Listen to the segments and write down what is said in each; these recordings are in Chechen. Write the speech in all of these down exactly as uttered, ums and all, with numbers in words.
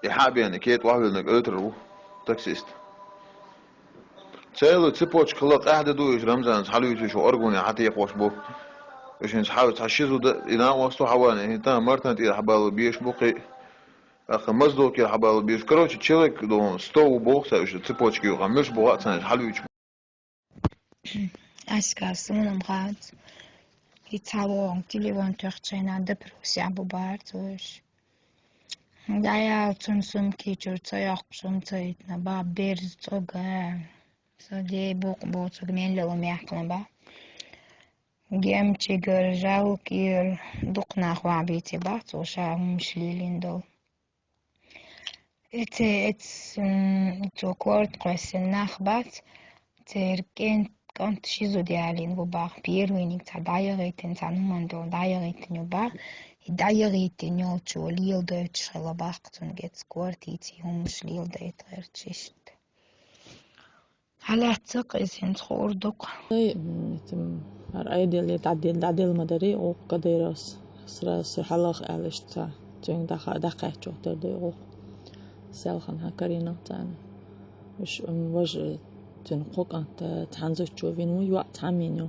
Хьа а бена, кхета охьавиллинарг ойтар ву таксист. Целый цепочка хила къаьхьа де ду уьш Рамзанца хьалуьйцуш, аргуне хьатекхош бу. Уьш хӀинца хьа, цхьа ши зуда, и накъосту хьавана, хӀинца Мартан тӀера хьабалла беш бу кхин. ТӀаккха Моздокера хьабалла беш. Короче, человек, думаю, сто ву боху цхьа уьш цепочка юкъа. Муьлш бу вац хьан хьалуьйцуш. Аска суна ма хац. И цхьа вогӀу телефон тоьхчайна, допросехь бу бара цо уьш. ДӀаяла цунна сумки чуьра ца йоккхуш хӀума ца йитина, баба берза цӀога. Со дей букъ боцург мелла ю мехкана ба. Гемчигара, Жалкира дукха нах вахьбийци бац, цо ша хӀумаш лелийна долу. Эце, эц, м, цо корта кхоьссина нах бац, церан кӀен-, кӀант ши зуда ялийна ву баха, первыйниг цхьа дӀаяхийтина, цхьа хӀуманна долу дӀаяхийтина ю баха, и дӀаяхийтина йолчо леладойтуш хила баха цуьнга эц корта йийци хӀумаш леладайта гӀерташ иштта. Хьалаьццакх иза хӀинца хуур ду-кх. Ай, м, итим, хӀара айделле дӀадел-, дӀадел ма дарий, оха Кадыровс сразу хьалха аьлла иштта, цуьнга дӀаха-, дӀакхаьччух тера ду оха. Селхана хьан карийнах царна. Уьш, м, важа цуьнан кхо кӀант, э, цхьана зудчо вина ву, йоӀ цхьамма йина ю.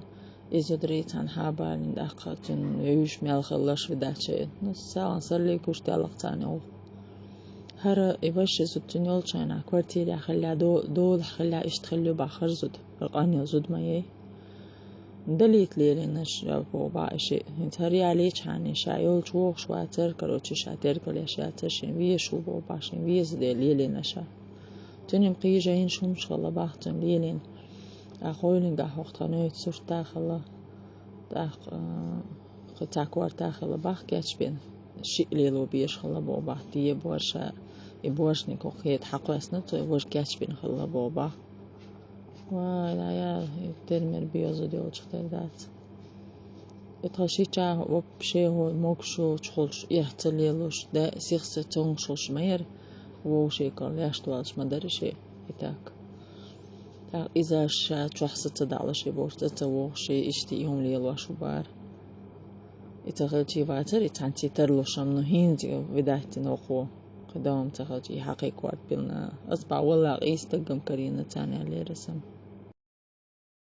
Иза зударий цхьаьна хьабалийна тӀаккха цуьнан вевзаш мел хилларш видача. Ну, селхана сарлий гуш даьллакх царна оха. ХӀара и вайша зуда цуьнан йолчу хенахь квартирехь хилла, до-, долахь хилла, иштта хилла ю баха хӀара зуда, хӀара къанъелла зуда ма яй. Далийта лелийнарш бу баха и шиъ. ХӀинца хӀара ялийчхьана ша йолчу вогӀуш вацара, короче, ша тергалъеш яцара, шен везаш ву боху баха, шен веза дела лелийна ша. Цуьнан кхийжайна хӀумаш хилла баха цуьнан лелийна. ТӀаккха хьоьлингахь хӀокху тхан оьцу сурт а хилла. ТӀаккха, а, кхин цхьа корта хилла баха кечбина. Шиъ лело безаш хилла боху баха, де борша, и боршниг хӀокху хета хьакхоьссина, цо и важа кечбина хилла боху баха. Вай, я, я, и тера мера беза зуда йолчух тера дац. И тхан ши чӀагӀо вообще хӀо могуш йоцуш хуьлуш, эхь ца лелош, да, сих ца цуьнгуш хуьлуш ма яра, вовшийн карла лаьшна долуш ма дара шен и так. ТӀаккха иза ша чохь са ца далуш и бохуш, цӀа ца вогӀуш и иштта и хӀума лелош ву бара. И ца хилчий вацара, и цхьаьнций тарлуш ам, ну, хӀинца видаттина вокхо. Кхин дан ца хилча, и хьакхайкхорта билна. Ас бахьа валла къийса стаггам карийна царна аьллера сан.